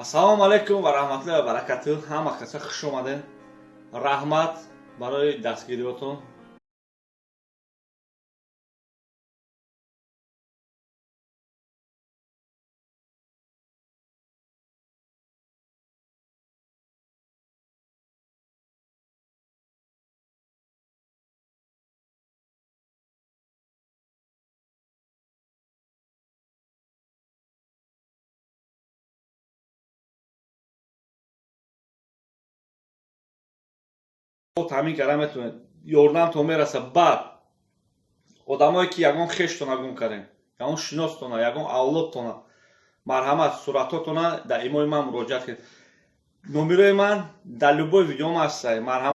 Ассалому алайкум ва раҳматуллоҳи ва баракатуҳ. Ҳама каса хуш омадед. Раҳмат барои дастгириётон. Таъмин карда метавонед, ёрдамтон мераса. Баъд одамое, ки ягон хештона гум кардем, ягон шиностона, ягон авлодтона, марҳамат, суратҳотона дар имои ман муроҷиат кунед. Номерои ман дар любой видеом ҳастай, марҳамат.